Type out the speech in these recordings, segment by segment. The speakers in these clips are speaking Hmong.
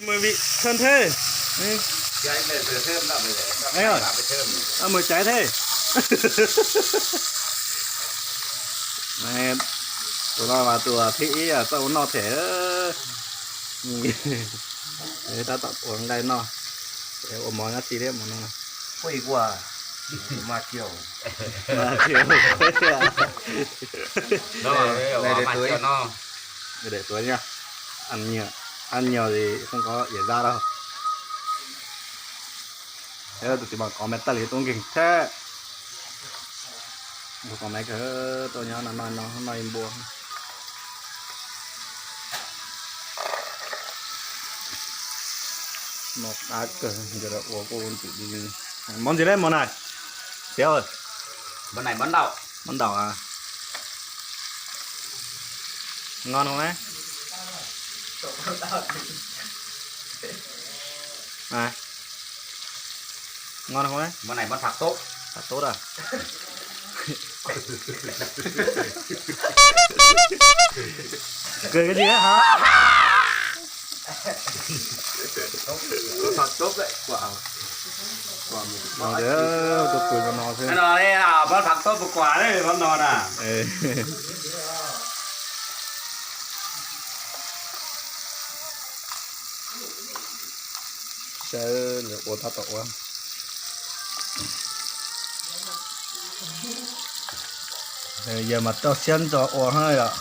Mười vị hơn thế. Ê, ơ, mười trái thế. Tus no mas tus thib ib txawj ua noj thiab. Tab tom ua nqaij noj. Ua mov nyob tsis thiab mov no. Ua ib ua, mas chiều. Mà kiểu, mà để tuổi, để tuổi nha. Ăn nhiều, ăn nhiều thì không có dễ ra đâu. Thế là tụi, tụi mà có máy tao thì tôi kinh thế. Tôi có máy cái tôi nhớ là nói nó nói bùa. Noj qab kawg, yog ua kuj ntxim li. Món gì đấy món này? Tiếu ơi. Món này món đậu. Món đậu à? Ngon không đấy? Này. Ngon không đấy? Món này món phạt tốt. Phạt tốt à? Cười cái gì đấy hả? Phạt tốt đấy, quả. Rồi đấy, tôi cười vào nó thế. Cái này là món phạt tốt một quả đấy, món no nè. Ừ. Saib lawv ua tab tom ua. Yog mas rau siab ntso ua hab yom.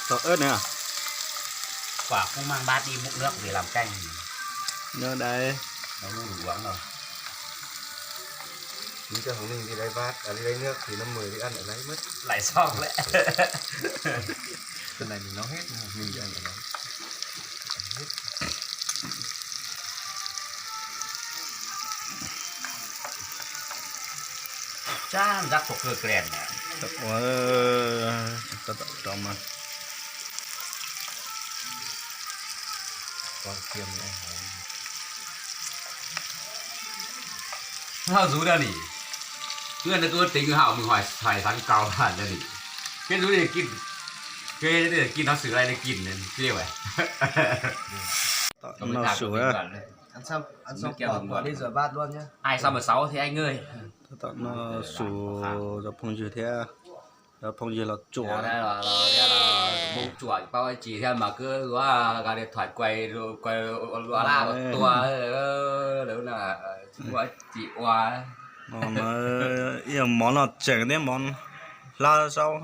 Tau ớt nữa à? Quả cũng mang bát đi múc nước về làm canh. Nước đấy. Nó không đủ uống đâu. Chính cho Hồng Ninh đi lấy bát, à, đi lấy nước thì nó mời đi ăn ở đấy mất. Lại xong đấy. Cái này mình nấu hết, mình đi ăn ở đấy. Chán rắc cuộc cưa kèn nè. Ua, tau tau tau mas. Con kiêm này. Hao rú ra nỉ. พื่อนในตัวจริงเห่ามึงหอยหอยสังเกาหันเลยนี่ cái rú này kinh, cái này kinh nó xử lại đây kinh này kia vậy. Tao no sủa. Ăn xong, ăn xong bỏ, bỏ đi rửa bát luôn nhá. Ai xong mà sáu thì anh ơi. Tao no sủa cov phooj ywg thiab. Cov phooj ywg los tsuam. Mus tsuam pab ua tsis thiab mas cứ ua gà điện thoại quay, quay ua laj ua tua lawm na, ua tsis ua. Ib mov no tseem thiab mov hlab zaub.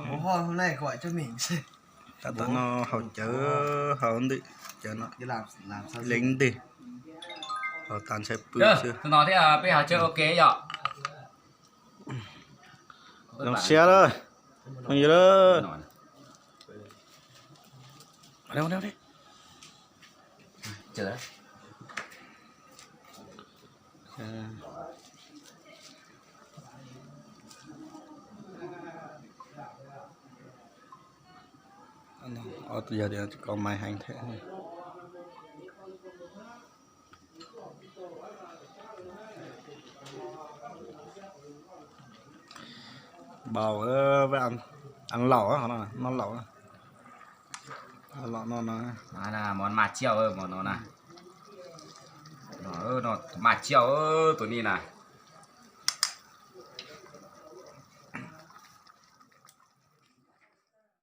Tab tom no haus cawv, haus ntws cawv no, leej ntij, haus tas ntshai pw xwb. Tus no thiab peb haus cawv ua ke yom. Zoo siab lawm, phooj ywg lawm. Ob tug yog tias tsis kov mais heev thiab. Bao với ăn, ăn lẩu á, nó lẩu á. Lẩu no nó. Món ma chiêu món no na. Ma chiêu tus ni na.